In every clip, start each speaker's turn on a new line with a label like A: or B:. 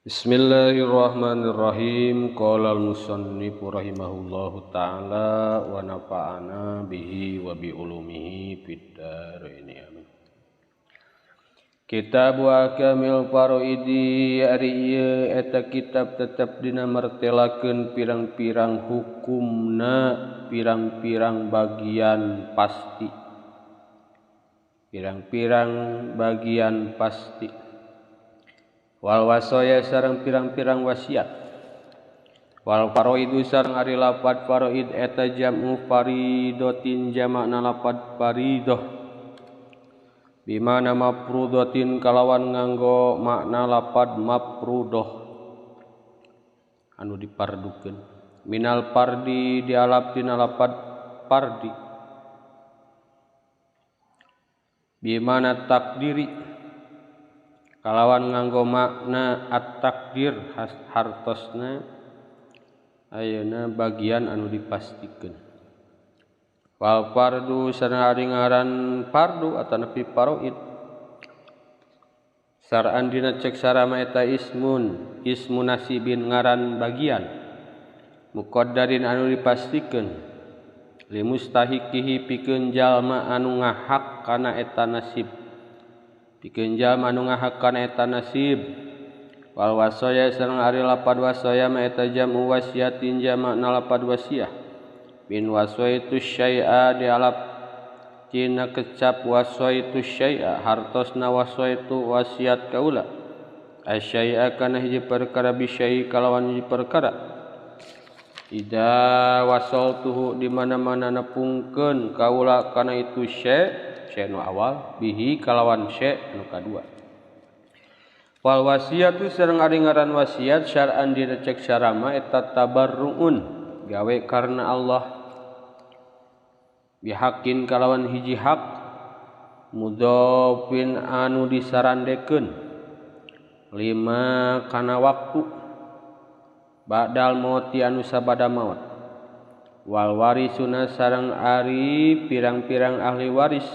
A: Bismillahirrahmanirrahim. Qala al-musannif rahimahullahu taala wa nafa'ana bihi wa bi ulumihi fid dharain. Amin. Kitab Ahkamil Faraidi ari ieu eta kitab tetep dina mertelakeun pirang-pirang hukumna, pirang-pirang bagian pasti. Pirang-pirang bagian pasti. Wal wasoya sareng pirang-pirang wasiat. Wal faraidu sareng ari lapad faraid eta jam'u faridotin jamakna lapad faridoh. Bimana mafrudotin kalawan nganggo makna lapad mafrudoh anu dipardukeun. Minal pardi dialap tina lapad pardi. Bimana takdiri kalawan nganggo makna at-takdir hartosna ayeuna bagian anu dipastikeun. Wal fardu sareng ari ngaran fardu atanapi faraid. Sar'an dina cek sarama eta ismun, ismu nasibin ngaran bagian muqaddarin anu dipastikeun limustahiqihi pikeun jalma anu ngahak kana eta nasib. Pikeun jalma anu ngahak kana eta nasib. Wal wasoya sareng ari lapad wasoya ma eta jam'u wasiatin jamakna lapad wasiah. Min wasaitu syai'a dialap tina kecap wasaitu syai'a hartosna wasaitu wasiat kaula. Asyai'a kana hiji perkara bisyai kalawan hiji perkara. Ida wasaltuhu di mana-mana nepungkeun kaula kana itu syai' syai' nu awal bihi kalawan syai' nu kadua. Wal wasiatu sareng ari ngaran wasiat syar'an dina cek syarama eta tabarruun gawe karena Allah bihakin kalawan hiji hak mudhofin anu disarandekeun lima kana waktu ba'dal mauti anu sabada maut. Wal warisuna sareng ari pirang-pirang ahli waris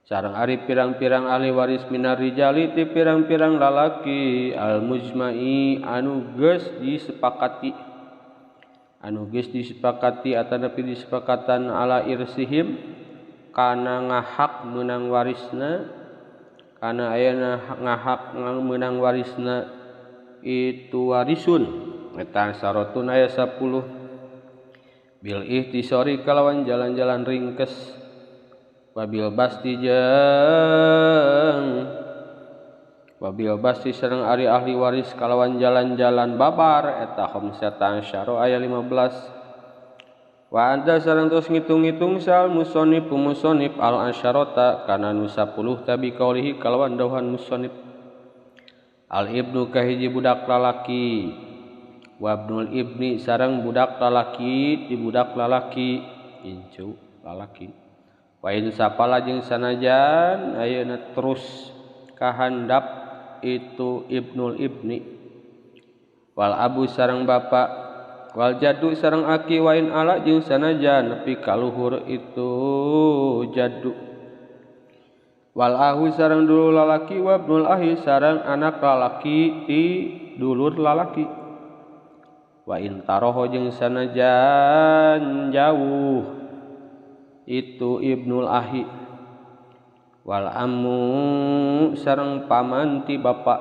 A: sareng ari pirang-pirang ahli waris minar rijali ti pirang-pirang lalaki al mujma'i anu geus disepakati atanapi disepakatan ala irsihim kana ngahak meunang warisna kana ayana ngahak meunang warisna itu warisun eta saratun aya 10 bil ihtisari kalawan jalan-jalan ringkes wabil basti jeung wabil basti sareng ari ahli waris kalawan jalan-jalan babar eta khamsatan syara aya 15. Wa anta sareng terus ngitung-ngitung sal musonif musonif al asyarata kana nu 10 tabi kaulihi kalawan dawuhan musonif. Al ibnu kahiji budak lalaki wabnul ibni sareng budak lalaki di budak lalaki incu lalaki. Wa in sapala jeung sanajan ayeuna terus kahandap itu ibnul ibni. Wal abu sareng bapa wal jaddu sareng aki wa in ala jeung sanajan nepi ka luhur itu jaddu. Wal ahu sareng dulur lalaki wa ibnul ahi sareng anak lalaki ti dulur lalaki. Wa in taroho jeung sanajan jauh itu ibnul ahi. Wal ammu sareng paman ti bapa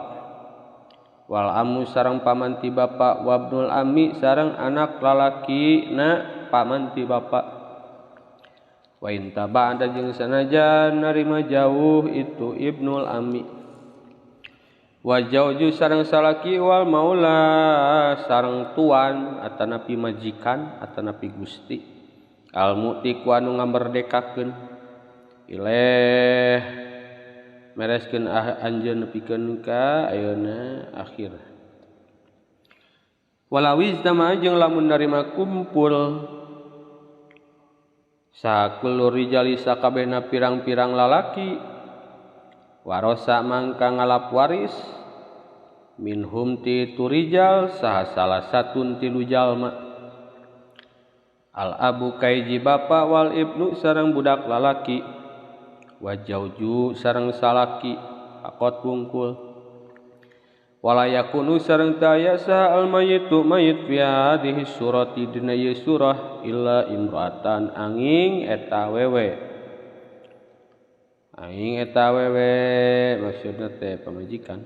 A: wal ammu sareng paman ti bapa wabnul ammi sareng anak lalaki na paman ti bapa. Wa in taba'ada jeung sanajan narima jauh itu ibnul ammi. Wa jauju sareng salaki wal maula sareng tuan atanapi majikan atanapi gusti al mu'tiq anu ngamerdekakeun ileh mereskeun anjeun nepikeun ka ayeuna akhir. Walawiz tama jeung lamun narima kumpul sakulur rijali sakabehna pirang-pirang lalaki warosa mangka ngalap waris minhum ti turijal saha salah satun tilu jalma. Al abu kaiji bapa wal ibnu sareng budak lalaki wa jauju sareng salaki akot wungkul. Wala yakunu sareng taya saha al mayyitu mayit fi hadhihi surati dina ieu surah illa imra'atan angin eta wewe. Angin eta wewe maksudna teh pamajikan.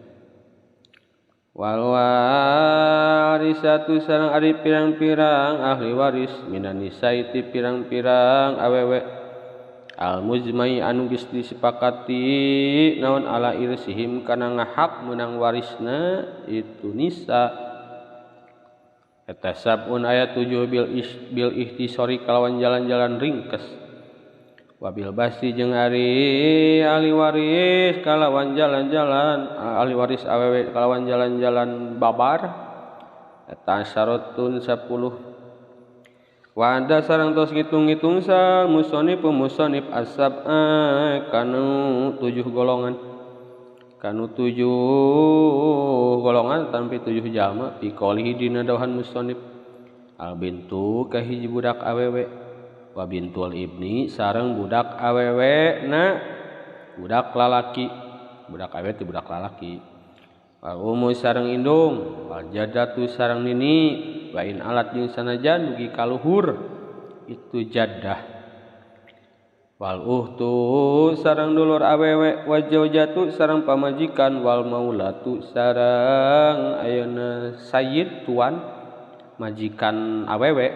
A: Wal warisatu sareng ari pirang-pirang ahli waris minan nisa'i ti pirang-pirang awewe al mujmai anu geus disepakati naon ala irsihim kana ngahak meunang warisna itu nisa. Eta sabun ayat 7 bil ihtisori kalawan jalan-jalan ringkes. Wabil basti jeung ari ahli waris kalawan jalan-jalan ahli waris awewe kalawan jalan-jalan babar. Eta syaratun 10. Wada sareng tos ngitung-ngitung sal musonif musonif asab'a kanu 7 golongan. Kanu 7 golongan tanpa 7 jalma piqolihi dina dawuhan musonif. Al bintu kahiji budak awewe wa bintul ibni sareng budak awewe na budak lalaki. Budak awewe teh budak lalaki. Wal umu sareng indung wal jaddatu sareng nini wa in alat jeung sanajan dugi kaluhur itu jaddah. Wal uhtu sareng dulur awewe wa zaujatu sareng pamajikan wal maulatu sareng ayeuna sayyid tuan majikan awewe.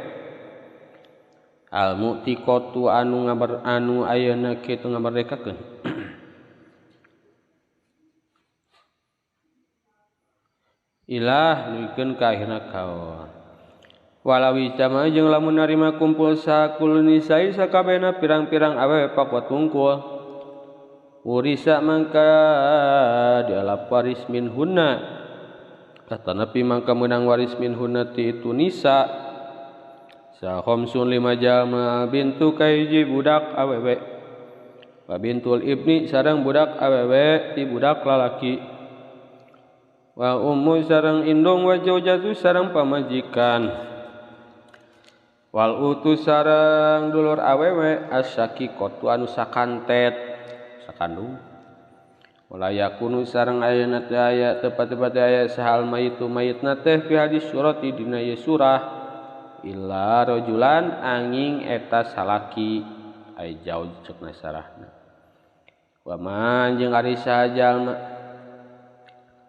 A: Al mu'tiqatu anu ngabar anu ayeuna kitu ngamerdekakeun. Ilah nuikeun ka akhirna kaol. Walawi jama jeung lamun narima kumpul sakul nisai sakabehna pirang-pirang awewe pakwat wungkul. Urisa mangka dialap waris min hunna. Katanapi mangka meunang waris min hunna ti itu nisa. Sa khamsun lima jalma bintu kahiji budak awewe. Wa bintul ibni sareng budak awewe ti budak lalaki. Wa ummu sareng indung wa zaujatu sareng pamajikan. Wal utu sareng dulur awewe asyaqiqatu anu sakantet sakandung. Wala yakunu sareng ayeuna teh aya tepat-tepat aya sahal mayitu mayitna teh fi hadis surati dina ieu surah illa rajulan angin eta salaki ai jauh ceukna sarahna. Wa man jeung ari saha jalma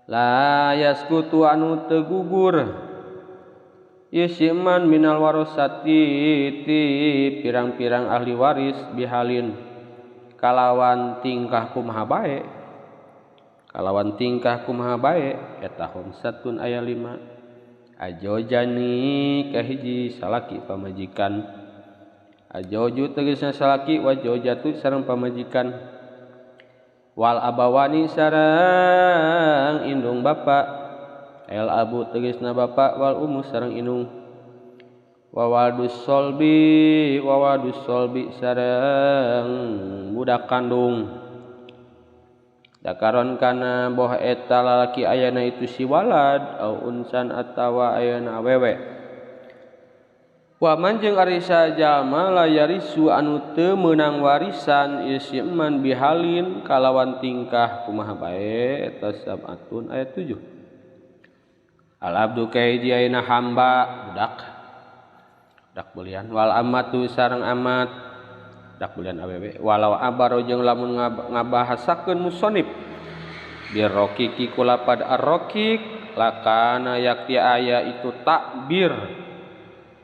A: la yaskutu anu teu gugur ieu si man minal warasati ti pirang-pirang ahli waris bihalin kalawan tingkah kumaha bae. Kalawan tingkah kumaha bae eta khamsatun aya 5. Ajojani kahiji salaki pamajikan. Ajoju tegasna salaki wa jojatu sareng pamajikan. Wal abawani sareng indung bapa. El abu tegasna bapa wal umu sareng indung. Wa wadus solbi sareng budak kandung. Dakaron kana boh eta lalaki ayana itu si walad au unsan atawa ayana awewe. Wa man jeung ari sajalma la yarisu anu teu meunang warisan ieu si man bihalin kalawan tingkah kumaha bae eta sab'atun ayat 7. Al abdu kahiji ayana hamba budak budak belian wal amatu sareng amat budak belian awewe walau abaro jeung lamun ngabahasakeun musonib birroqiqi kulapad arroqiq lakana yakti aya itu takbir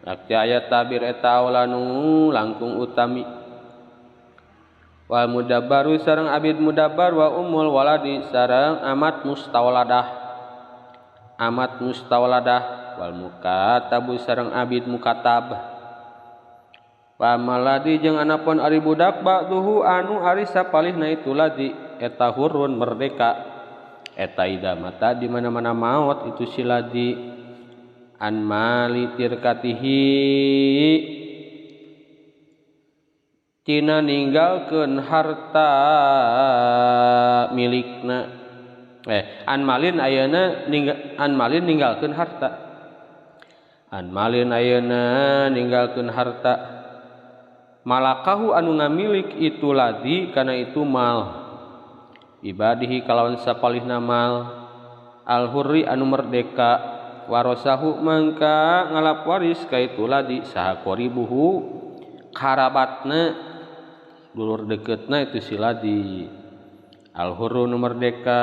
A: yakti aya tabir eta aulanu langkung utami. Wal mudabbaru sareng abid mudabbar wa ummul waladi sareng amat mustawladah amat mustawladah wal mukatabu sareng abid mukatab. Pamaladi jeung anapun ari budak ba'duhu anu ari sapalihna itu ladi eta hurun merdeka eta ida mata di mana-mana maot itu si ladi an mali tirkatihi tina ninggalkeun harta milikna an malin ayeuna an malin ninggalkeun harta an malin ayeuna ninggalkeun harta malakahu anu ngamilik itu ladi kana itu mal ibadihi kalawan sapalihna mal Al hurri anu merdeka warosahu mangka ngalap waris ka itu ladi saha qoribuhu karabatna dulur deketna itu si ladi. Al hurru nu merdeka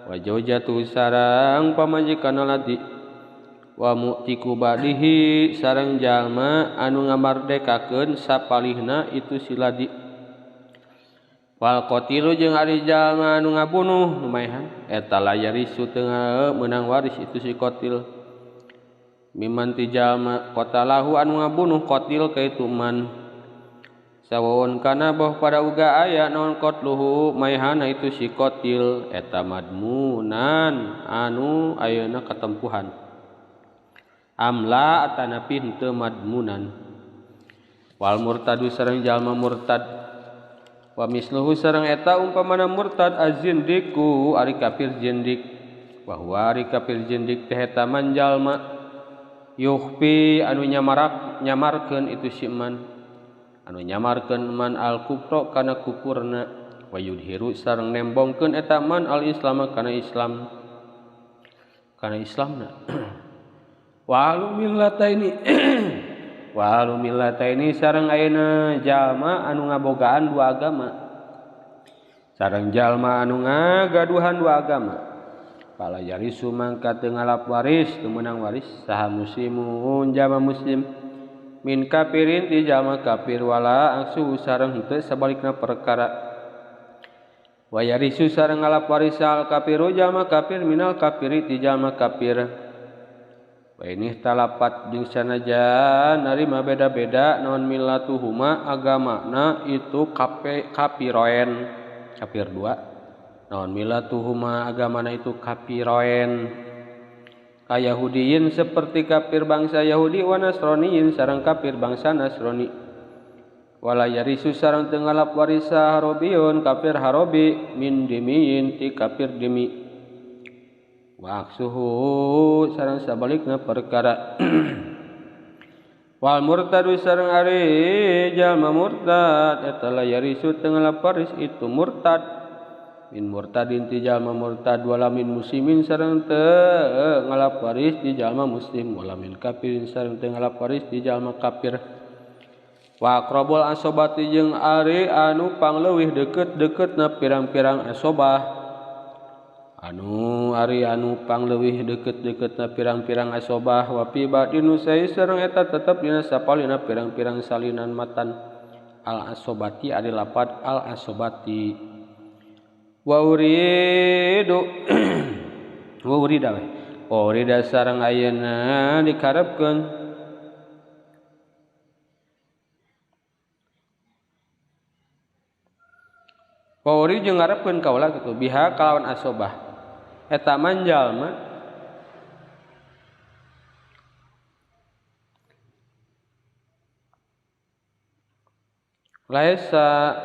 A: wa zaujatu sareng pamajikanna ladi wa mu'tiku badihi sareng jalma anu ngamardekakeun sapalihna itu si ladi. Wal qatilu jeung ari jalma anu ngabunuh lumayan eta layarisu teu meunang waris itu si qatil. Miman ti jalma qatalahu anu ngabunuh qatil ka itu man. Sawon kana boh pada uga aya naon qatluhu maehana itu si qatil eta madmunan anu ayeuna katempuhan. Amla atanapi henteu madmunan. Wal murtadu sareng jalma murtad wa misluhu sareng eta umpamana murtad azindiku ari kafir zindik wa huwa ari kafir zindik teh eta man jalma yukhfi anu nyamarkeun itu si man anu nyamarkeun man al kufra kana kufurna wa yudhiru sareng nembongkeun eta man al islam kana islam kana islamna. Wa alu millataini wa alu millataini sareng ayeuna jalma anu ngabogaan dua agama sareng jalma anu ngagaduhan dua agama pala yarisu mangka teu ngalap waris teu meunang waris saha muslimun jalma muslim min kafirin ti jalma kafir wala aksu sareng henteu sabalikna perkara wa yarisu sareng ngalap waris al kafiru jalma kafir minal kafiri ti jalma kafir. Wa ini talapat jeung sanajan narima beda-beda naon millatuhuma agamana itu kapiroen kafir dua naon millatuhuma agamana itu kapiroen ka Yahudiyin seperti kafir bangsa Yahudi wa Nasraniyin sareng kafir bangsa Nasrani wala yarisu sareng teu ngalap warisa harobiyun kafir harobi min dimiyin ti kafir dimi wa aksuhu sareng sabalikna perkara. Wal murtadu sareng ari jalma murtad eta la yarisu teu ngalap waris itu murtad min murtadin ti jalma murtad wala min muslimin sareng teu ngalap waris ti jalma muslim wala min kafirin sareng teu ngalap waris ti jalma kafir. Wa aqrabul asobati jeung ari anu pangleuwih deukeut-deukeutna pirang-pirang asobah anu ari anu pangleuwih deukeut-deukeutna pirang-pirang asobah wa fi ba'dinu sai sareng eta tetep dina sapalina pirang-pirang salinan matan al asobati ari lapad al asobati wa uridu wa urida we wa urida sareng ayeuna dikarepkeun wa uri jeung ngarepkeun kaula kitu biha kalawan asobah eta man jalma laisa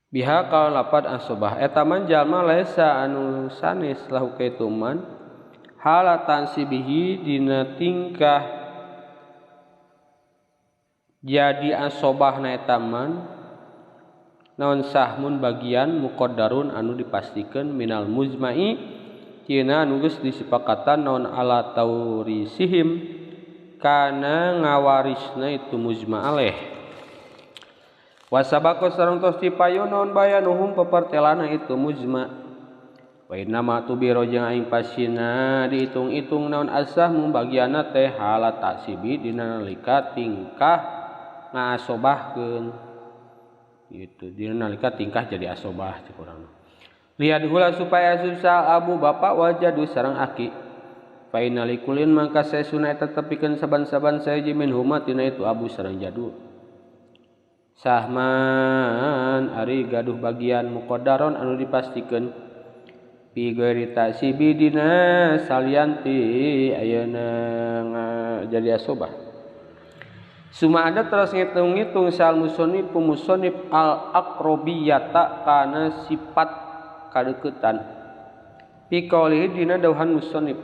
A: biha kalawan lapad asobah eta man jalma laisa anu sanes lahu ka man halatan sibihi dina tingkah jadi asobahna eta man naon sahmun bagian muqaddarun anu dipastikeun minal muzma'i tina anu geus disepakatan naon ala taurisihim kana ngawarisna itu muzma aleh wasabaqo sareng tos dipayu naon bayanuhum pepertelana itu muzma wa inna ma tubiro jeung aing pasina diitung-itung naon asahmu bagianna teh halat taksibi dina nalika tingkah ngasobahkeun itu dina nalika tingkah jadi asobah cek urang lihat hula supaya susah abu bapak wajadu sareng aki fa inalikulin mangka sesuna eta tepikeun saban-saban saeji min huma tina itu abu sareng jadu sahman ari gaduh bagian muqaddaron anu dipastikeun bi ghairi ta'sibi dina salianti ayeuna jadi asobah. Suma ada terus ngitung-ngitung sal musonib musonib al akrobiyata kana sifat kadeukeutan fi qaulihi dina dawuhan musonib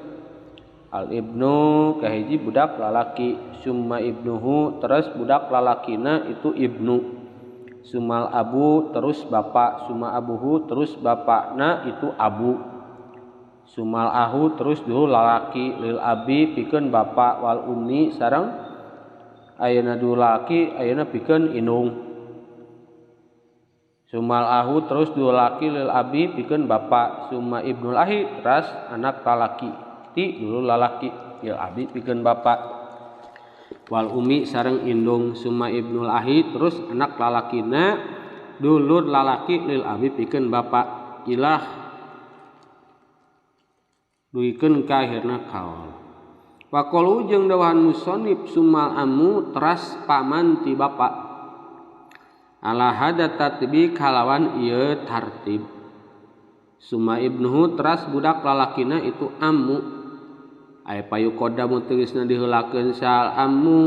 A: al ibnu kahiji budak lalaki summa ibnuhu terus budak lalakina itu ibnu Sumal abu terus bapak, suma abuhu terus bapakna itu abu. Sumal ahu terus dulu lalaki lil abi pikeun bapak wal ummi sareng ayeuna dulu laki ayeuna pikeun indung. Sumal ahu terus dua laki lil abi pikeun bapak, suma ibnul ahi teras anak lalaki ti dulu lalaki lil abi pikeun bapak wal umi sareng indung, suma ibnul ahi terus anak lalakina dulur lalaki lil abi pikeun bapak ilah duikeun ka akhirna kaul. Waqalu jeung dawahan musonib sumal amu teras paman ti bapak ala hada tartibi kalawan ieu tartib. Suma ibnuhu teras budak lalakina itu ammu aya payu qadamu tegasna diheulakeun sal ammu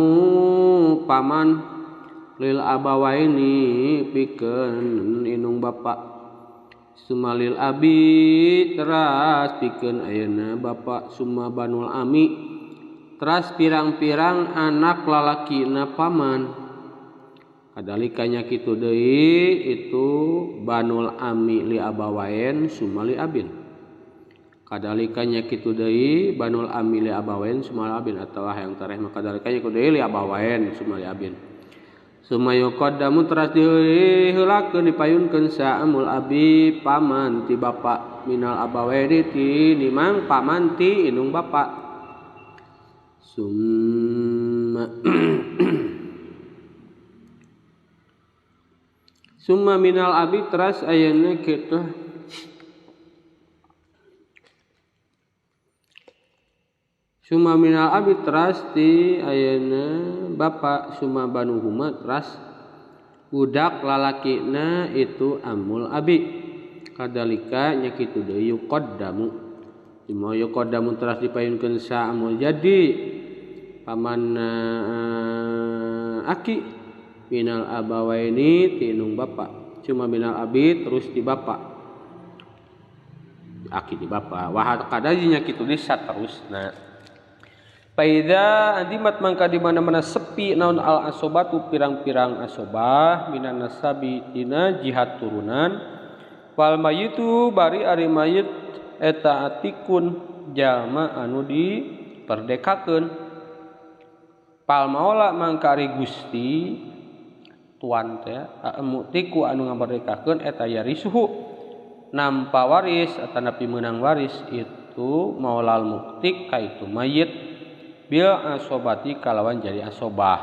A: paman lil abawaini pikeun indung bapa. Suma lil abi teras pikeun ayeuna bapa, suma banul ami teras pirang-pirang anak lalakina paman. Kadalikanya kitu deui itu banul ami li abawain suma li abin. Kadalikanya kitu deui banul ami li abawain suma li abin atawa hayang tareh mah kadalikanya kitu deui li abawain suma li abin. Suma yuqaddamu teras diheulakeun dipayunkeun sa'amul abi paman ti bapa minal abawaini ti nimang paman ti indung bapa. Summa summa minal abi teras ayeuna kitu summa minal abi teras ti ayeuna bapa, summa banuhuma teras budak lalakina itu amul abi. Kadalika nya kitu deui yuqaddamu summa yuqaddamu teras dipayunkeun sa amul jadi paman aki minal abawaini ti indung bapa, cuma minal abi terus di bapa aki di bapa wah kadajinya kitu di saterusna. Paida andimat mangka di mana-mana sepi naon al asobatu pirang-pirang asobah minan nasabi tina jihad turunan wal mayitu bari ari mayit eta atikun jalma anu diperdekakeun pal maola mangka ari Gusti tuan teh muktiku anu ngamerdekakeun eta yarisuhu nampa waris atanapi meunang waris itu maulal muktik ka itu mayit bil asobati kalawan jadi asobah.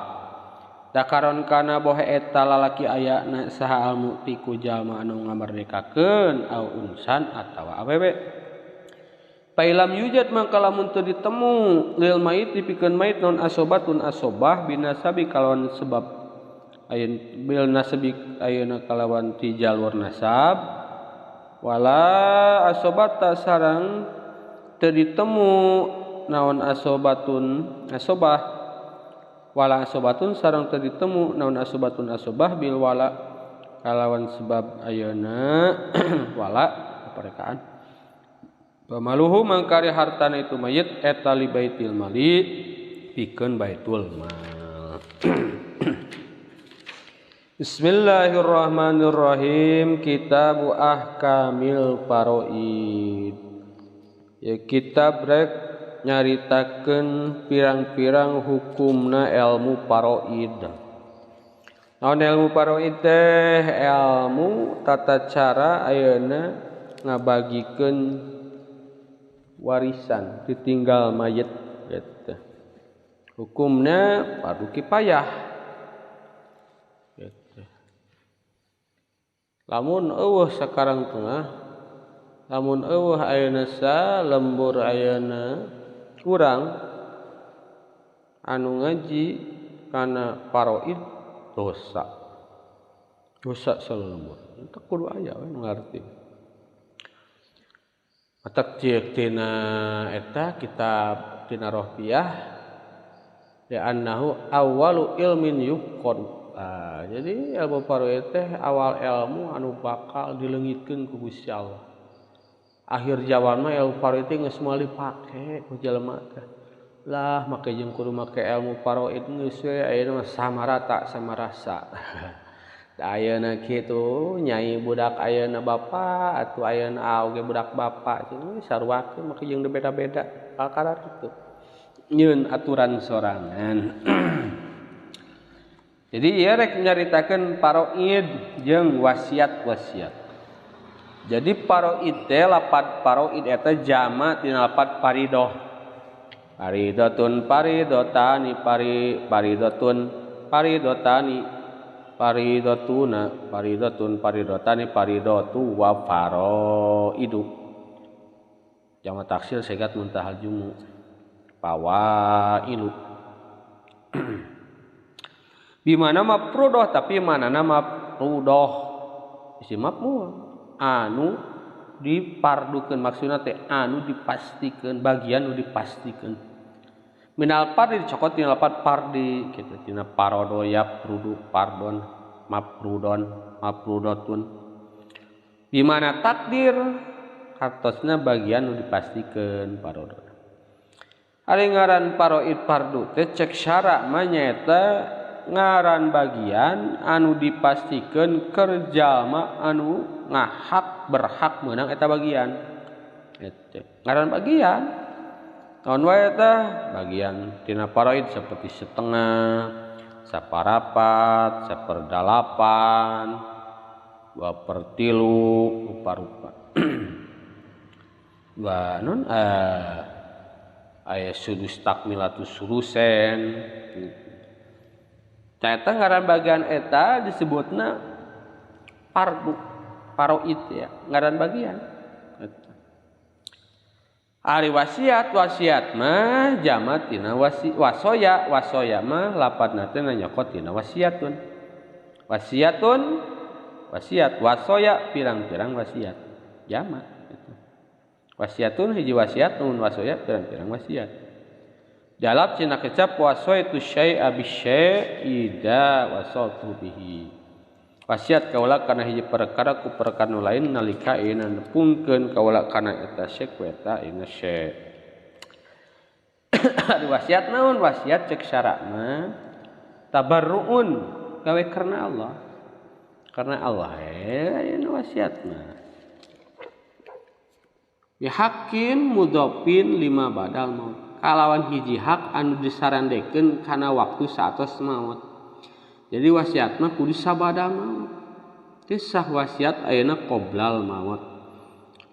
A: Dakaron kana bohe eta lalaki aya na saha al muktiku jalma anu ngamerdekakeun au unsan atawa awewe. Pailam yujad mangka lamun teu ditemu lil mayit dipikeun mayit non asobatun asobah binasabi kalawan sebab ayeuna bil nasabi ayeuna kalawan ti jalur nasab wala asobata sareng teu ditemu naon asobatun asobah wala asobatun sareng teu ditemu naon asobatun asobah bil wala kalawan sebab ayeuna wala kemerdekaan. Pamaluhu mangkari hartana itu mayit eta li baitil mali pikeun baitul mal. Bismillahirrahmanirrahim. Kitabu Ahkamil Faraid. Ya kitab rek nyaritakeun pirang-pirang hukumna ilmu faraid. Naon ilmu faraid teh? Ilmu tata cara ayeuna ngabagikeun warisan ditinggal mayit gitu. Hukumna fardu kifayah. Gitu. Lamun eueuh sakarang tengah, lamun eueuh ayeuna sa lembur ayeuna kurang anu ngaji kana faraid dosa. Dosa salembur. Teu kudu aya we nu ngarti. Matak cieuk tina eta kitab tina Rohbiah li'annahu awwalu ilmin yufqad. Ah, jadi ilmu faraid teh awal ilmu anu bakal dileungitkeun ku Gusti Allah. Akhir zaman mah ilmu faraid teh geus moal dipake ku jelema teh. Lah make jeung kudu make ilmu faraid geus we ayeuna mah sama rata sama rasa. Da ayeuna kitu nyai budak ayeuna bapa atuh ayeuna oge budak bapa cenah sarua make jeung beda-beda perkara kitu. Nyieun aturan sorangan. Jadi ieu rek nyaritakeun paroid jeung wasiat-wasiat. Jadi paroid teh lapad paroid eta jama tina lapad paridoh. Paridotun paridotani paridotun paridotani paridotuna paridotun paridotani paridotu wa faroidu. Jama taksir segat muntahal jumu pawailu. Bimana mafrudoh tapi manana mafrudoh isi mafmu anu dipardukeun maksudna teh anu dipastikeun bagian nu dipastikeun minal pardi dicokot tina lapat pardi kitu tina parodo yaprudu pardon mafrudon mafrudotun bimana takdir hartosna bagian nu dipastikeun parodo. Ari ngaran paroid pardu teh cek syara mah nyaeta ngaran bagian anu dipastikeun keur jalma anu ngahak berhak meunang eta bagian. Eta ngaran bagian naon wae eta bagian tina paroid seperti setengah, saparapat, saperdalapan, 2/3, rupa-rupa. Wa non aya sudus takmilatus sulusen. Eta ngaran bagian eta disebutna pardu, paroid ya, ngaran bagian. Ari wasiat, wasiat mah jama tina wasoya, wasoya mah lapatna teh nyokot tina wasiatun. Wasiatun, wasiat, wasoya pirang-pirang wasiat, jama. Wasiatun hiji wasiat, nun wasoya pirang-pirang wasiat. Jalab cina kecap wasoitu syai'a bisyai' ida wasotu bihi. Wasiat kaula kana hiji perkara ku perkara nu lain nalika ayeuna nepungkeun kaula kana eta syai' ku eta ayeuna syai'. Ari wasiat naon? Wasiat cek syarak mah tabarruun gawe karena Allah. Karena Allah ayeuna wasiat mah. Bihaqqin mudhafin lima badal maut. Kalawan hiji hak anu disarandekeun kana waktu saatos maut. Jadi wasiat mah kudu sabada maut. Teu sah wasiat ayeuna qoblal maut.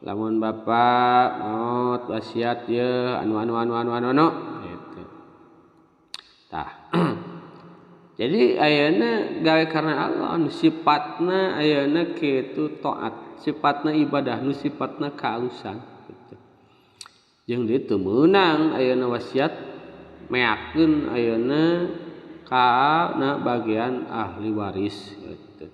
A: Lamun bapak maut wasiat ye anu anu anu anu anu anu gitu. Tah. Jadi ayeuna gawe karena Allah anu sifatna ayeuna kitu taat, sifatna ibadah, nu sifatna kaalusan. Jeung deui teu meunang ayeuna wasiat meakeun ayeuna kana bagian ahli waris gitu.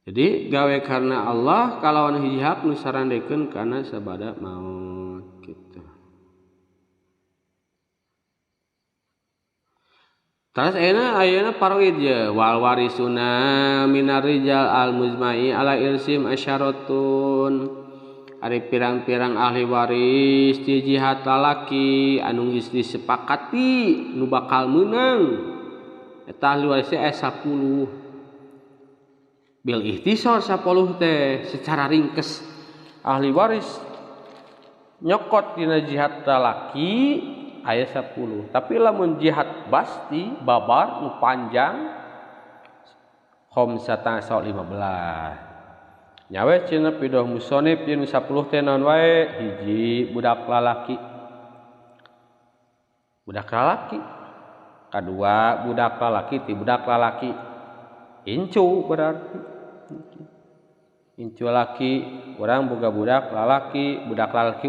A: Jadi gawe karena Allah kalawan hiji hak nu sarandekeun kana sabada maut gitu. Terus ayeuna paroid ye wal warisuna minar rijal al muzma'i ala irsim asyaratun. Ari pirang-pirang ahli waris ti jihad lalaki anu geus disepakati nu bakal meunang eta ahli waris aya 10 bil ihtisar 10 teh secara ringkes ahli waris nyokot dina jihad lalaki aya 10 tapi lamun jihad basti babar nu panjang khamsata 15 nyawe cenah pidoh musonib jeung 10 teh naon wae hiji budak lalaki kadua budak lalaki ti budak lalaki incu berarti incu laki urang boga budak lalaki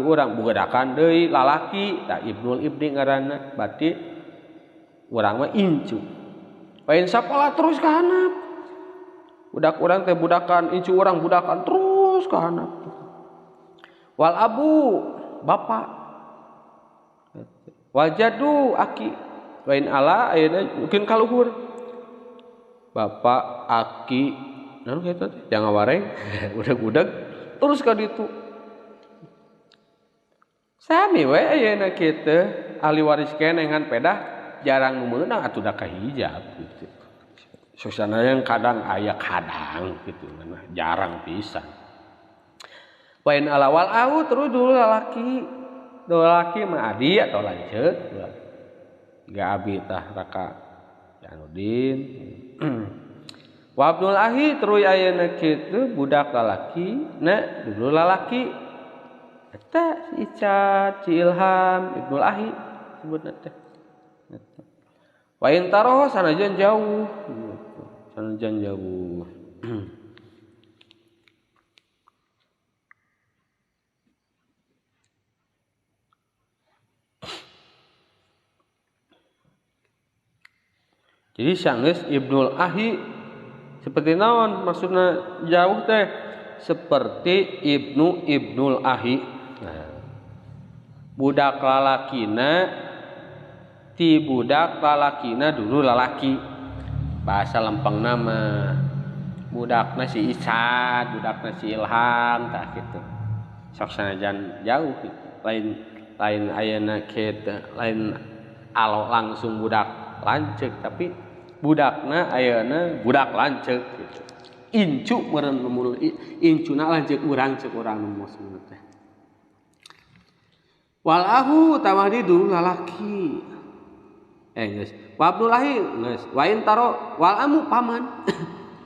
A: urang boga deui lalaki tah ibnul ibni ngaranna berarti urang mah incu lain sakola terus ka handap budak urang teh budakan incu urang budakan terus ka handap wal abu bapak wal jadu aki lain ala ayeuna mungkin kaluhur bapak aki naon kitu teh jangan wareng udag-udag terus ka ditu sami we ayeuna kitu ahli waris keneh ngan pedah jarang nu meunang atuh da kahijab gitu. Susana yang kadang aya kadang gitu nah, jarang pisan. Wain alawal au terus dulu lalaki. Dulu lalaki mah adi atau lanceuk. Ga abi tah raka Janudin. Wa Abdul Ahi terus ayeuna kitu budak lalaki na dulu lalaki. Eta si Icat, si Ilham, Ibnul Ahi sebutna teh. Wa in taroh sanajan jauh. Sanajan jauh. Jadi sanggeus Ibnul Ahi seperti naon maksudna jauh teh seperti Ibnul Ahi. Nah, budak lalakina ti budak lalakina dulu lalaki. Bahasa lempeng nama budakna si Icat, budakna si Ilham tah kitu. Sok sanajan jauh gitu. Lain ayeuna kitu, lain alo langsung budak lanceuk tapi budakna ayeuna budak lanceuk gitu. Incu meureun lumur incuna lanceuk urang ceuk urang nu maksudna teh. Wal ahu tamah di dulu lalaki. Geus. Wa Abdullahi geus. Wa in taro wal amu paman.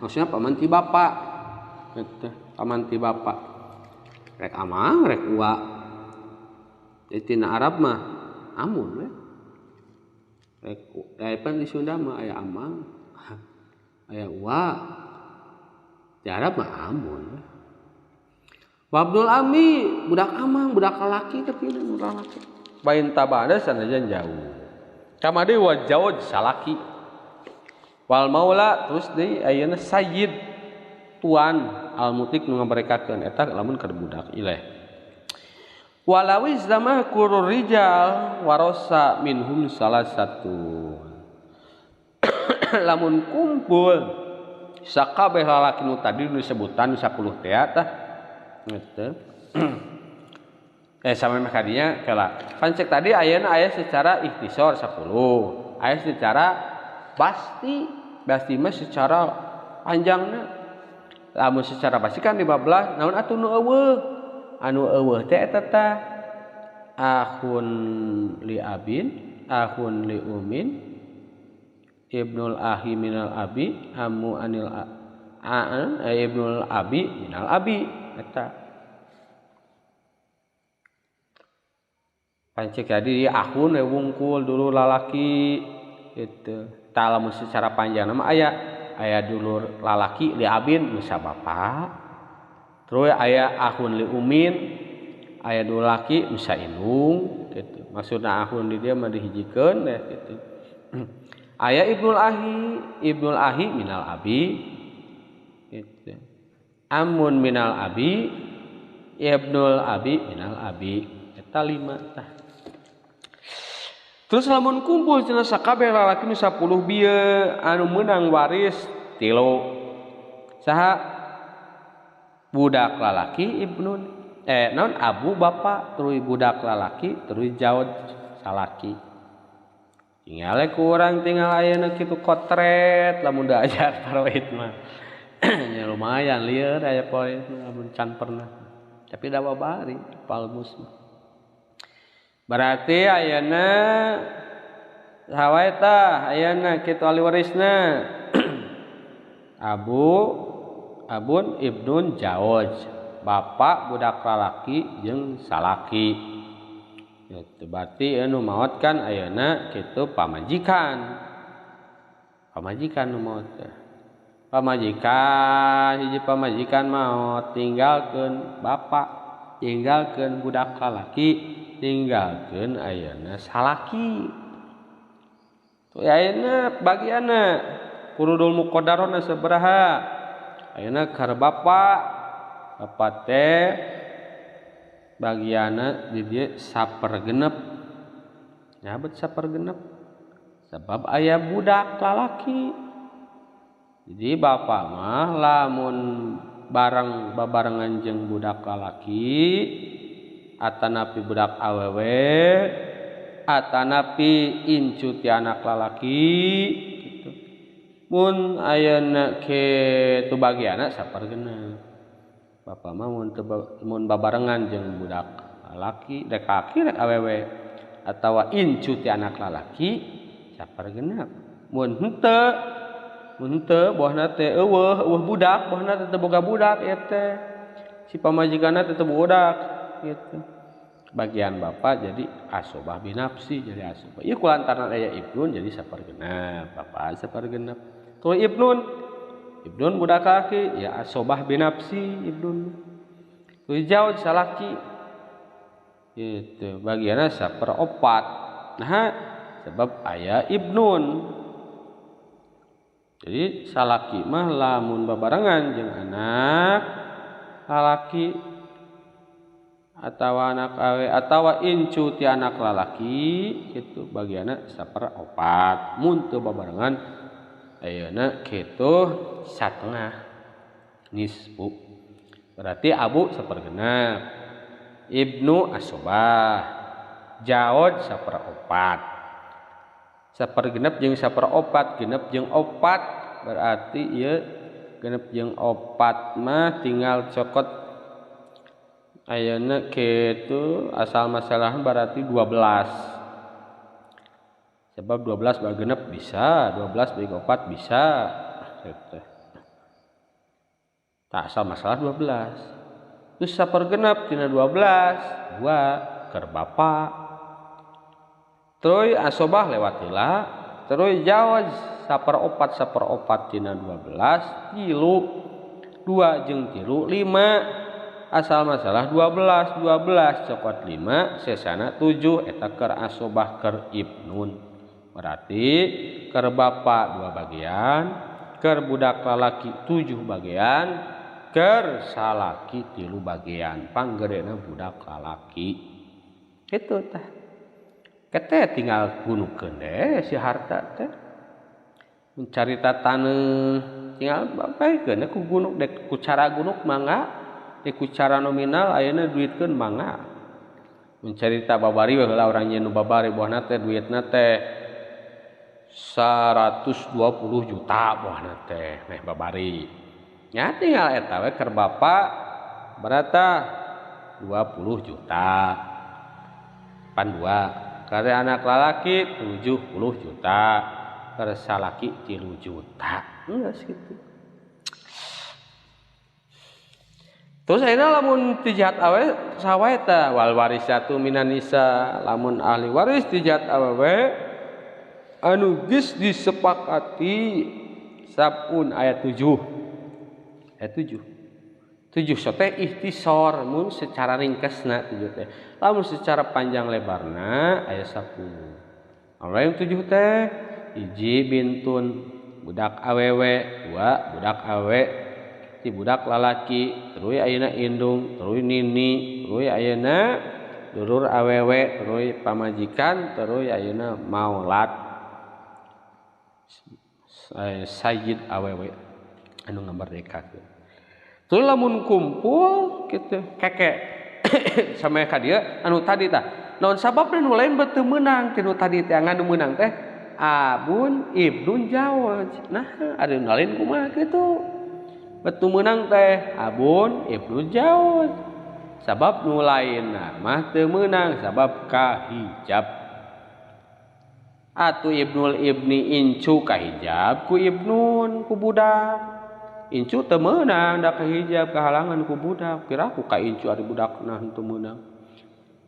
A: Maksudnya paman ti bapa. Gitu, paman ti bapa. Rek amang rek ua. Jadi tina Arab mah amun we. Rek pan di Sunda mah aya amang, aya ua. Di Arab mah amun. Wa Abdul Ami budak amang, budak lalaki tapi budak lalaki. Bain tabana sanajan jauh. Kamade wa jauh salaki. Wal maula terus deui ayeuna sayyid tuan al mutik nu ngamerekakeun eta lamun keur budak ileh. Walawi zamah kurur rijal warosa minhum salah satu. Lamun kumpul sakabeh lalaki nu tadi nu disebutan 10 teh tah gitu. Sampai meh kadinya kela. Pancek tadi ayeuna aya secara ikhtisar 10, aya secara pasti, pasti mah secara panjangna. Lamun secara pasti kan 15, naon atuh nu eueuh? Anu eueuh teh eta tah akhun li abin, akhun li umin, ibnul ahi minal abi, amu anil ibnul abi minal abi eta. Pancek jadi akhun we wungkul dulu lalaki gitu. Tah lamun secara panjang mah aya dulur lalaki li abin nu bapa. Terus aya akhun li umin, aya dulur laki nu indung gitu. Maksudna akhun di dia mah dihijikeun deh gitu. Aya ibnul ahi minal abi gitu. Amun minal abi, ibnul abi minal abi. Eta 5 tah. Terus lamun kumpul cenah sakabeh lalaki nu 10 bieu anu meunang waris 3. Saha? Budak lalaki ibnun naon abu bapa terus budak lalaki terus jauh salaki. Tinggal ku urang tinggal ayeuna kitu kotret lamun da ajar faraid mah. Ya lumayan lieur aya poe lamun can pernah. Tapi da babari palmus mah. Berarti ayeuna saha tah ayeuna kitu ahli warisna. Abu abun ibnun jauj, bapak budak lalaki jeung salaki. Gitu, berarti anu maot kan ayeuna kitu pamajikan. Pamajikan nu maot teh. Pamajikan hiji pamajikan maot tinggalkeun bapak, tinggalkeun budak lalaki, tinggalkeun ayeuna salaki. Tuh ayeuna bagianna furudul muqaddarona sabaraha? Ayeuna keur bapak, bapak teh bagianna di dieu sapergenep. Nyabet sapergenep sebab aya budak lalaki. Jadi bapak mah lamun bareng babarengan jeung budak lalaki atanapi budak awewe atanapi incu ti anak lalaki gitu. Mun ayeuna kitu bagianna sapergenep. Bapak mah mun babarengan jeung budak lalaki rek laki rek awewe atawa incu ti anak lalaki sapergenep. Mun henteu bohna teh eueuh budak bohna teh teu boga budak ieu teh. Si pamajikanna teh teu budak gitu. Bagian bapak jadi asobah binafsi jadi asobah. Ieu kulantaran aya ibnun jadi sapergenep, bapak sapergenep. Tuluy ibnun budak laki ya asobah binafsi ibnun. Tuluy jauh salaki gitu bagianna saperopat. Nah sebab aya ibnun. Jadi salaki mah lamun babarengan jeung anak lalaki atawa anak awe atawa incu ti anak lalaki kitu bagianna saperopat. Mun teu babarengan ayeuna kitu satengah nisfu. Berarti abu sapergenep, ibnu asobah, jaod saperopat. Sapergenep jeung saperopat, genep jeung opat berarti ieu genep jeung opat mah tinggal cokot ayeuna kitu asal masalah berarti 12. Sebab 12 bagi genep bisa, 12 bagi opat bisa. Gitu. Tak asal masalah 12. Terus sapergenep tina 12, 2 keur bapak. Terus asobah lewat heula, terus jawaz saperopat tina 12, tilu 2 jeung tilu 5. Asal masalah 12 cokot 5 sesana 7 eta keur asobah keur ibnun. Berarti keur bapak 2 bagian, keur budak lalaki 7 bagian, keur salaki 3 bagian. Panggedena budak lalaki. Itu tah. Kete tinggal gunukeun deh si harta teh. Mencarita taneuh tinggal bapakeun ku gunuk dek ku cara gunuk mangga, dek ku cara nominal ayeuna duitkeun mangga. Mencarita babari we heula urang nyeun nu babari buahna teh duitna teh 120 juta buahna teh meh babari. Nya tinggal eta we keur bapak berata 20 juta. Pan 2. Kare anak lalaki 70 juta, kare salaki 3 juta. Enggak segitu. Terus ayeuna lamun ti jahat awe saha eta wal warisatu minan nisa, lamun ahli waris ti jahat awewe anu geus disepakati sabun ayat 7. Ayat 7. 7 sote ikhtisar mun secara ringkesna 7 teh. Lamun secara panjang lebarna aya 10. Anu yang 7 teh hiji bintun budak awewe, 2 budak awe, ti budak lalaki, terus ayeuna indung, terus nini, terus ayeuna dulur awewe, terus pamajikan, terus ayeuna maulat sayyid awewe anu ngamerdekakeun. Terus lamun kumpul kitu keke sama ka dieu anu tadi tah. Naon sababna nu lain beuteung meunang ti nu tadi teh anu meunang teh abun ibnun jawaj. Nah, ada nu lain kumaha kitu. Beuteung meunang teh abun ibnun jawaj. Sabab nu lainna mah teu meunang sabab kahijab. Atuh ibnul ibni incu kahijab ku ibnun ku budak. Incu teu meunang da kahijab kahalangan ku budak. Piraku ka incu ari budakna henteu meunang.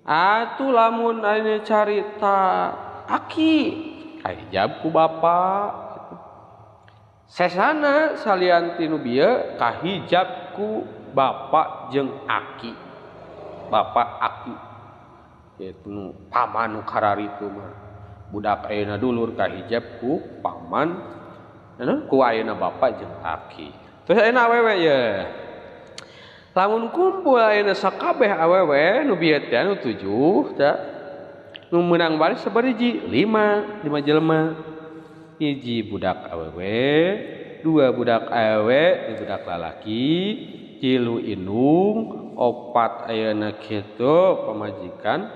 A: Atuh lamun aya carita aki kahijab ku bapak. Sesana salian ti nu bieu kahijab ku bapak jeung aki. Bapak aki. Kitu nu paman nu kararitu mah. Budak ayeuna dulur kahijab ku paman anu ku ayeuna bapak jeung aki. Terus ayeuna awewe ye. Lamun kumpul ayeuna sakabeh awewe nu bieu teh anu 7 teh. Nu meunang waris sabariji 5, 5 jelema. Hiji budak awewe, 2 budak awewe, 3 budak lalaki, 3 indung, 4 ayeuna kitu pamajikan,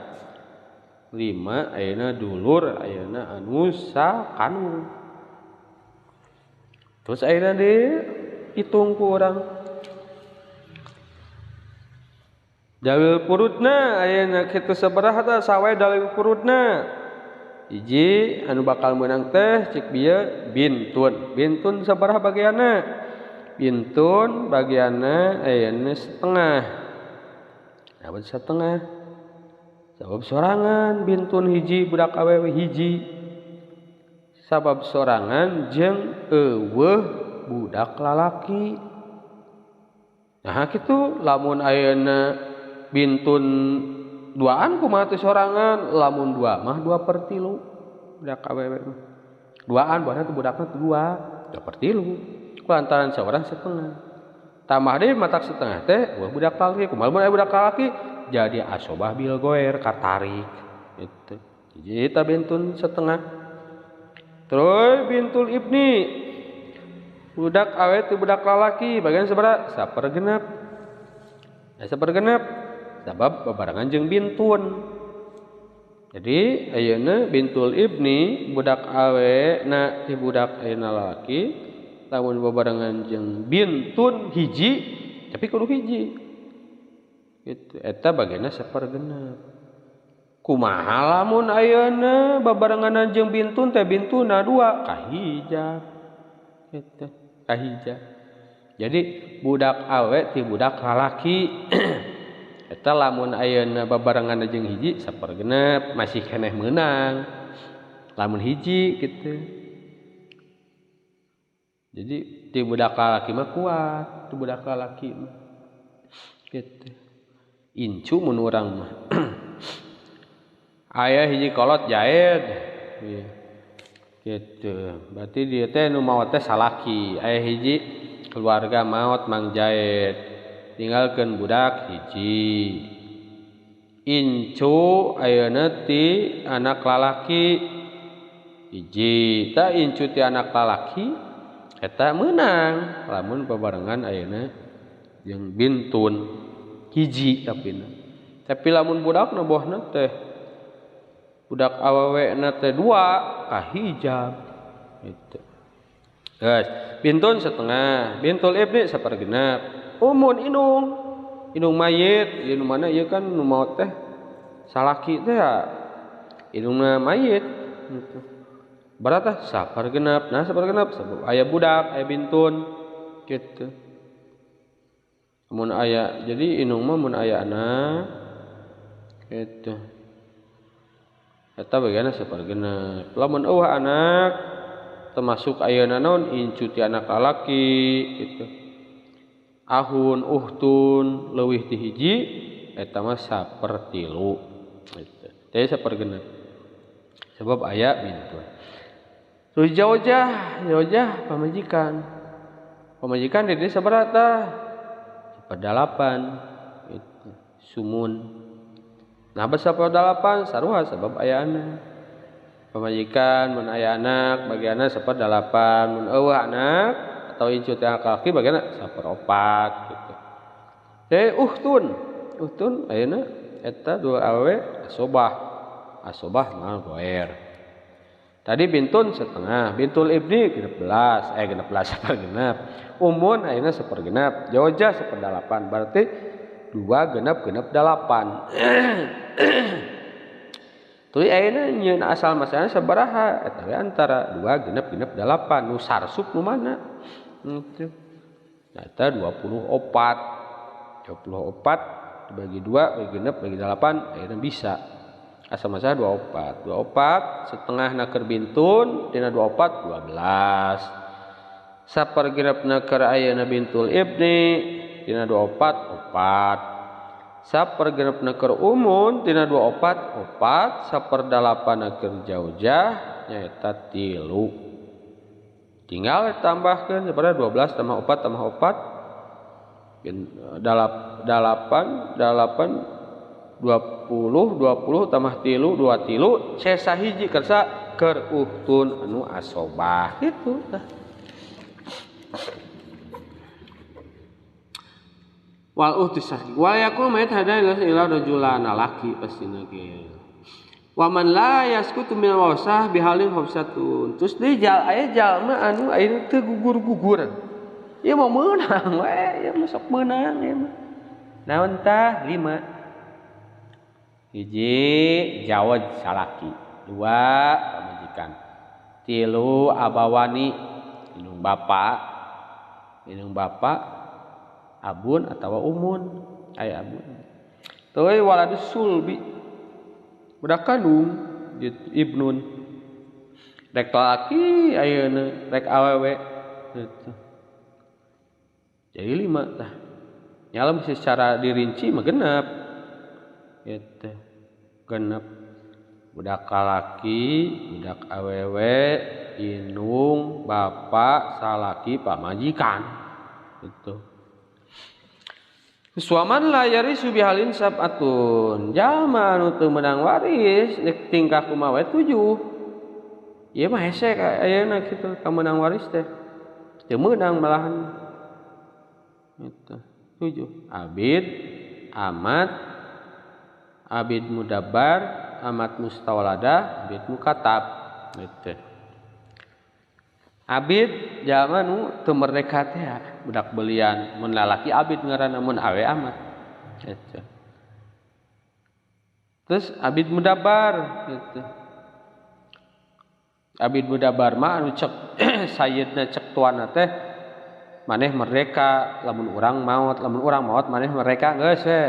A: 5 ayeuna dulur ayeuna anu sakanu. Terus ayeuna dihitung ku urang. Dalil purutna ayeuna kitu sabaraha tah sawae dalil purutna. Hiji anu bakal meunang teh cik bieu bintun. Bintun sabaraha bagianna? Bintun bagianna ayeuna setengah. Nah, setengah. Sabab sorangan bintun hiji budak awewe hiji. Sabab sorangan jeung eueuh budak lalaki. Nah kitu lamun ayeuna bintun duaan kumaha teh sorangan, lamun dua mah 2/3 budak awewe mah. Duaan buahna teh budakna 2, 2/3. Kulantaran saurang setengah. Tambah deui matak setengah teh eueuh budak lalaki. Kumaha lamun aya budak lalaki jadi asobah bil goer katarik gitu. Jadi ta bintun setengah. Terus bintul ibni budak awe teh budak lalaki bagian sabaraha? 1/6. Nah, 1/6 sabab babarengan jeung bintun. Jadi ayeuna bintul ibni budak awe na ti budak ayeuna lalaki lamun babarengan jeung bintun hiji tapi kudu hiji. Gitu eta bagianna 1/6. Kumaha lamun ayeuna babarengan jeung bintun teh bintuna 2 kahijab. Gitu kahijab. Jadi budak awe ti budak lalaki eta lamun ayeuna babarengan jeung hiji 1/6 masih keneh meunang. Lamun hiji gitu. Jadi ti budak lalaki mah kuat, ti budak lalaki mah. Gitu. Incu mun urang mah. Aya hiji kolot jaed. Gitu. Berarti dia teh nu maot teh salaki. Aya hiji keluarga maot Mang Jaed. Tinggalkeun budak hiji. Incu ayeuna ti anak lalaki hiji. Ta incu ti anak lalaki eta meunang lamun babarengan ayeuna jeung bintun hiji tapina. Tapi lamun budakna bohna teh budak awewena teh 2 kahijab gitu. Guys, bintun setengah, bintul ibni 1/6. Umun inung, inung mayit, ieu nu mana ieu kan nu maot teh salaki teh ya inungna mayit gitu. Berat tah 1/6. Nah 1/6 sabab aya budak, aya bintun gitu. Mun aya jadi inung mah mun aya anak gitu. Eta bagianna 1/6. Lamun eueuh anak termasuk ayeuna naon incu ti anak lalaki gitu. Ahun uhtun leuwih ti hiji eta mah 1/3 gitu. Teh 1/6. Sebab aya bintun. Terus jaujah, jaujah pamajikan. Pamajikan di dieu sabaraha tah? 1/8 gitu. Sumun. Nah, 1/8 sarua sabab aya anak. Pamajikan mun aya anak bagianna 1/8, mun eueuh anak atau incu teh laki bagianna 1/4 gitu. Teh uhtun, uhtun ayeuna eta dua awewe asobah. Asobah mah goer. Tadi bintun setengah, bintul ibni 16, 16 1/6. Umun ayeuna 1/6, jaujah 1/8, berarti 2 genep genep 8. Tuluy ayeuna nyieun asal masalahna sabaraha eta we antara 2 genep genep 8 nu sarsup nu mana? Gitu. Nah, eta 24. 24 dibagi 2 bagi genep bagi 8 ayeuna bisa. Asal masalah 24. 24 setengah naker bintun dina 24 12. Sapergenep naker ayeuna bintul ibni dina 24 4. Sapergenep naker umun dina 24 4. 1/8 naker jaujah nyaeta 3. Tinggal tambahkeun kepada 12 tambah 4 tambah 4 8 8 20 20 tambah 3 2 3 sesa hiji kersa keur uhtun anu asobah gitu tah. Wal uhtu sahih wal yakul mayit hada ila rajulana laki pastina ge. Wa man la yaskutu minal wasah bihalin khamsatun. Terus deui aya jalma anu ayeuna teu gugur-gugur. Ieu mah meunang we, ieu mah sok meunang ieu mah. Naon tah? 5. Hiji jawad salaki, 2 pamajikan, 3 abawani indung bapa, abun atawa umun, aya abun. Teuy waladus sulbi budak kandung ibnun rek lalaki ayeuna rek awewe gitu. Jadi 5 tah. Nya secara dirinci mah genep gitu. Genep budak lalaki, budak awewe, indung, bapak, salaki, pamajikan gitu. Suaman la yarisu bihalin sab'atun. Jalma anu teu meunang waris rek tingkah kumaha we 7. Ieu mah hese ayeuna kitu ka meunang waris teh. Teu meunang malahan. Gitu. 7. Abid, amat, abid mudabbar, amat mustawaladah, abid mukatab. Gitu. Abid jalma nu teu merdeka teh budak belian, mun lalaki abid ngaranna, mun awe amat. Gitu. Terus abid mudabbar gitu. Abid mudabbar mah anu cek sayyidna cek tuanna teh maneh merdeka, lamun urang maot maneh merdeka geus we.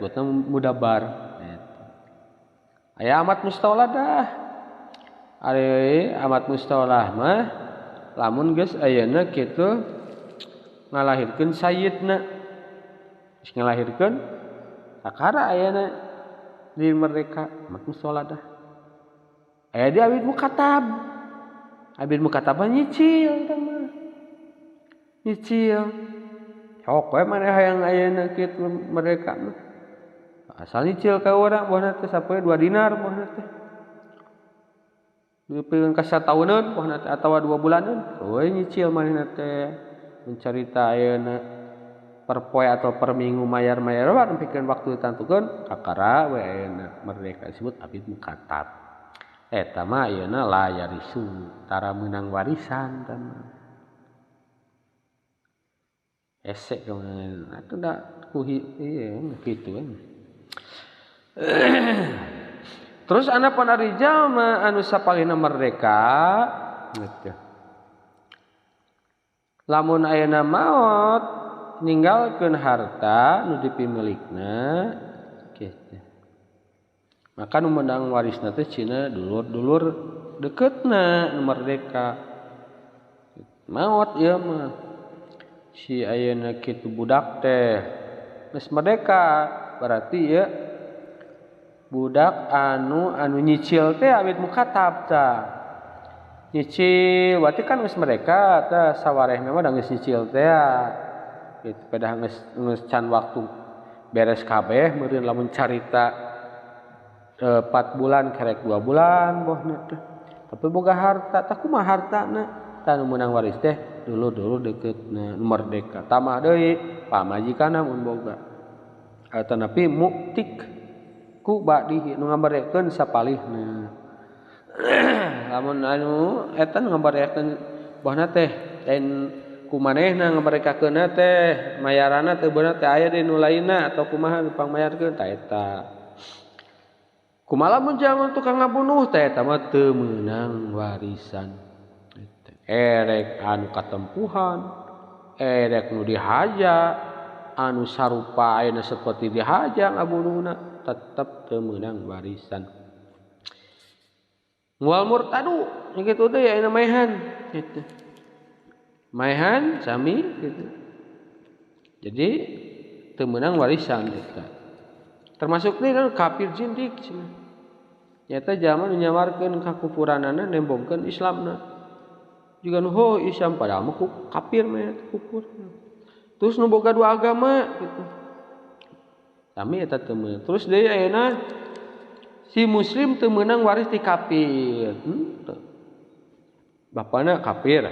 A: Buatna mudabbar gitu. Aya amat mustawladah. Ari amat mustawlah mah lamun geus ayeuna kitu ngalahirkeun sayyidna, geus ngalahirkeun sakara ayeuna di merdeka amat mustawladah. Aya di abid mukatab. Abid mukatab nyicil tah mah. Nyicil. Sok we maneh hayang ayeuna kitu merdeka mah. Asal nyicil ka urang bohna teh sapoe 2 dinar bohna teh. Dipikeun ka satauneun bohna teh atawa 2 bulaneun. Euy nyicil manehna teh mencarita ayeuna per poe atau per minggu mayar-mayar wae nepikeun waktu ditentukeun kakara we ayeuna merdeka disebut abid mukatab. Eta mah ayeuna la yarisu tara meunang warisan tah mah. Hese keunang atuh da kuhi ieu kitu kan. Terus anapun ari jalma anu sapalihna merdeka gitu. Lamun ayeuna maot ninggalkeun harta nu dipimilikna kitu. Maka nu meunang warisna teh cina dulur-dulur deketna nu merdeka. Maot ieu mah si ayeuna kitu budak teh geus merdeka berarti ieu budak anu nyicil teh abid mukatab tah. Nyicil berarti kan geus merdeka tah sawarehna mah da geus nyicil teh gitu. Pedah geus can waktu beres kabeh meureun lamun carita 4 bulan kerek 2 bulan bohna teh. Tapi boga harta tah kumaha hartana? Tah nu meunang waris teh dulur-dulur deketna nu merdeka. Tambah deui pamajikanna mun boga. Atanapi muktik ku badihi nu ngabarekeun sapalihna. Lamun anu eta nu ngabarekeun bohna teh lain ku manehna ngabarekakeunna teh mayaranna teu beunang teh aya deui nu lainna atau kumaha nu pangmayarkeun tah eta. Kumaha lamun jalma tukang ngabunuh teh eta mah teu meunang warisan. Erek anu katempuhan, erek nu dihaja, anu sarupa ayeuna seperti dihaja ngabunuhna tetep teu meunang warisan. Wal murtadu kitu teh ayeuna maehan kitu. Maehan sami kitu. Jadi teu meunang warisan eta. Termasuk deui kafir zindik cenah. Nyata jalma nu nyawarkeun kakufuranana nembongkeun Islamna. Juga nu ho Islam padahal mah kafir mah kufur. Terus nu boga dua agama gitu. Sami eta teu meunang. Terus deui ayeuna si muslim teu meunang waris ti kafir. Bapana kafir.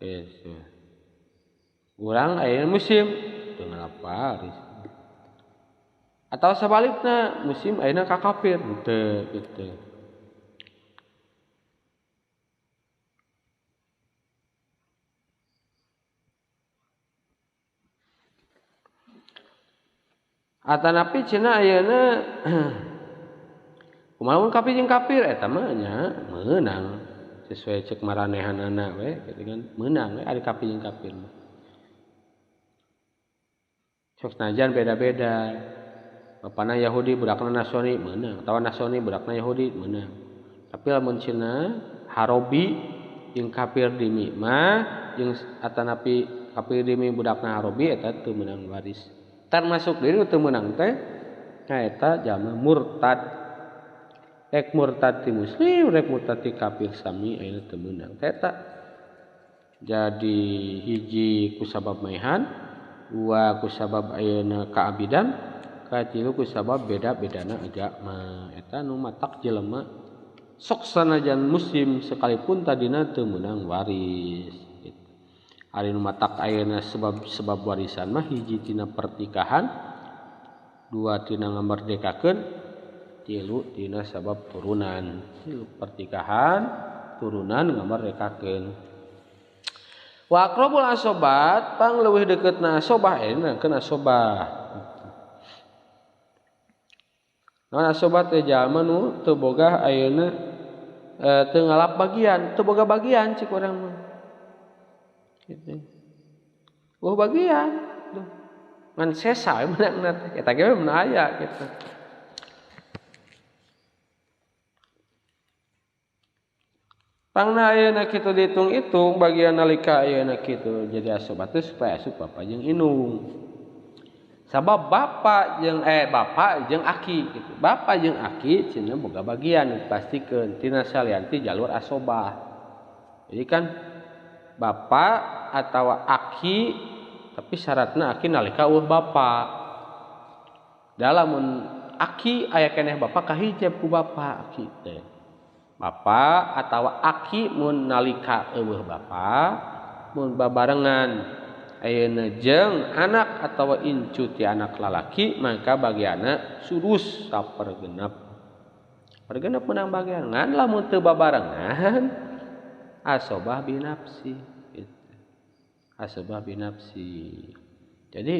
A: Yes. Urang ayeuna muslim teu ngalap waris. Atau sebaliknya muslim ayeuna ka kafir henteu gitu. Atanapi cenah ayeuna kumaha mun kafir jeung kafir eta mah nya meunang sesuai cek maranehanana we gitu kan meunang we ari kafir jeung kafir mah. Sok sanajan beda-beda. Bapana Yahudi budakna Nasrani meunang, atawa Nasrani budakna Yahudi meunang. Tapi lamun cenah harobi jeung kafir dimi mah jeung atanapi kafir dimi budakna harobi eta teu meunang waris. Termasuk diri teu meunang teh nyaeta jalma murtad. Rek murtad ti muslim, rek murtad ti kafir sami ayeuna teu meunang. Eta jadi hiji kusabab maehan, dua kusabab ayeuna kaabidan, katilu kusabab beda-bedana agama. Eta nu matak jelema sok sanajan muslim sekalipun tadina teu meunang waris. Ari nu matak ayeuna sebab-sebab warisan mah hiji tina pernikahan, dua tina ngamerdekakeun, tilu tina sabab turunan. Tilu pernikahan, turunan, ngamerdekakeun. Wa aqrabul asobat pang leuwih deketna asobah ayeuna keun asobah. Naon asobat teh jalma nu teu boga ayeuna teu ngalap bagian, teu boga bagian cik urang mah. Gitu. Oh bagian. Duh. Ngan sesa we meunangna teh. Eta ge meunang aya gitu. Pangna ayeuna kitu dihitung-hitung bagian nalika ayeuna kitu jadi asobat teh supaya asup bapa jeung indung. Sabab bapak jeung bapak jeung aki gitu. Bapak jeung aki cenah boga bagian dipastikeun tina salianti jalur asobah. Jadi kan bapak atau aki tapi syaratna aki nalika eueuh bapak. Dalamun aki aya keneh bapak kahijab ku bapak aki teh. Bapak atau aki mun nalika eueuh bapak mun babarengan ayeuna jeung anak atau incu ti anak lalaki maka bagianna sudus sapergenep. Pergenep menang bagian ngan lamun teu babarengan asobah binafsi gitu. Asobah binafsi. Jadi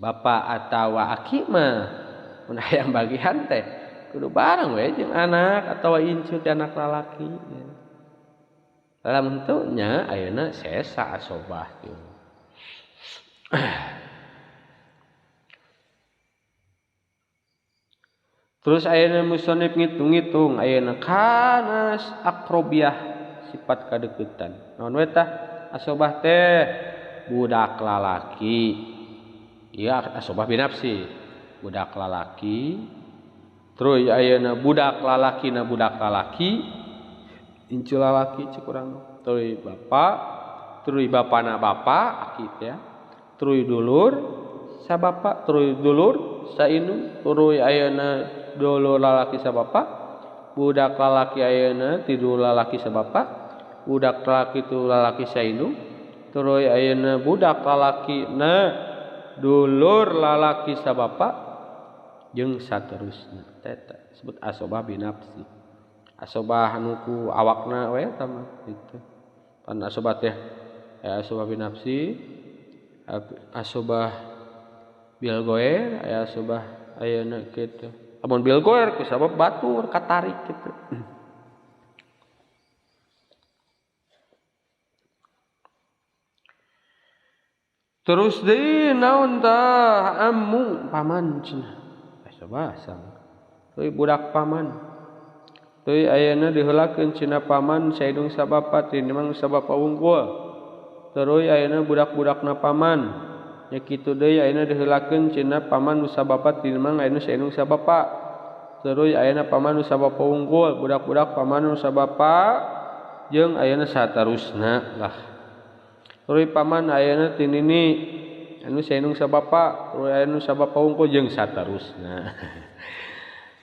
A: bapak atau aki mah mun hayang bagian teh kudu bareng we jeung anak atau incu ti anak lalaki. Lamun teu nya ayeuna sesa asobah teh. Terus ayeuna musonib ngitung-ngitung ayeuna kanas akrobiah sifat kadeukeutan. Naon we tah asobah teh budak lalaki. Ieu asobah binafsi. Budak lalaki. Terus ayeuna budak lalaki na budak lalaki. Incu lalaki cek urang. Terus bapak, terus bapana bapak aki teh. Terus dulur sabapak, terus dulur saindung, terus ayeuna dulur lalaki sabapak, budak lalaki ayeuna tidur lalaki sabapak, budak lalaki tu lalaki saindung, terus ayeuna budak lalaki na dulur lalaki sabapak jeung saterusna. Eta disebut asobah binafsi. Asobah anu ku awakna we eta mah gitu. Pan asobah teh asobah binafsi, asobah bil goer, aya asobah ayeuna kitu. Amun bil goer ku sabab batur katarik gitu. Terus deui naon tah ammu paman cenah. Asobah sama. Teuy budak paman. Teuy ayeuna diheulakeun cenah paman saidung sabapa tinimbang sabapa wungkul. Terus ayeuna budak-budakna paman. Nya kitu deui ayeuna diheulakeun cenah paman nu sabapa tinimbang ayeuna saindung sabapa. Terus ayeuna paman nu sabapa wungkul, budak-budak paman nu sabapa jeung ayeuna saterusna lah. Terus paman ayeuna tinini anu saindung sabapa, terus ayeuna nu sabapa wungkul jeung saterusna.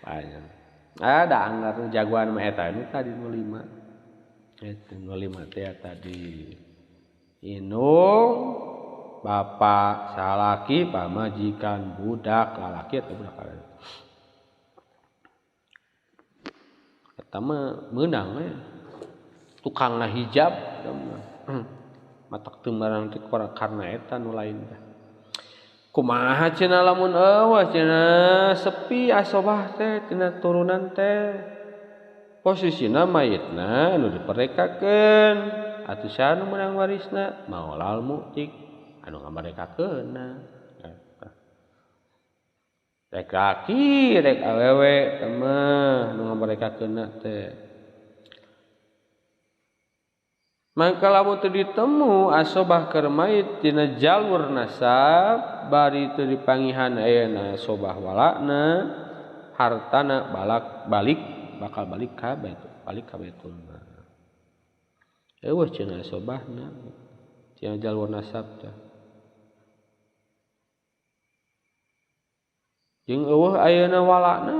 A: Panjang. Ada anggar jagoan mah eta nu tadi nu 5. Eta nu 5 teh tadi. Indung, bapak, salaki, pamajikan, budak, lalaki atau budak awewe. Eta mah meunang we. Tukang ngahijab eta mah. Matak teu marang teh karena eta nu lain teh. Kumaha cenah lamun eueuh cenah sepi asobah teh tina turunan teh. Posisina mayitna anu diperdekakeun atuh saha nu meunang warisna maulal mu'tik anu ngamerdekakeunna. Rek laki rek awewe teh mah nu ngamerdekakeunna teh. Mangka lamun teu ditemu asobah keur mayit tina jalur nasab bari teu dipangihan ayeuna asobah walakna hartana balak balik bakal balik ka baitul balik ka baitul mal. Eueuh cenah asobahna tina jalur nasab teh. Jeung eueuh ayeuna walakna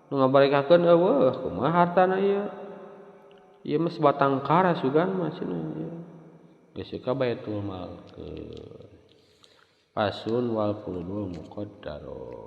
A: nu ngabarekakeun eueuh kumaha hartana ieu? Ieu mah sebatang kara sugan mah cenah ieu. Geus ka baitul mal ke. Pasun wal furudul muqaddaro.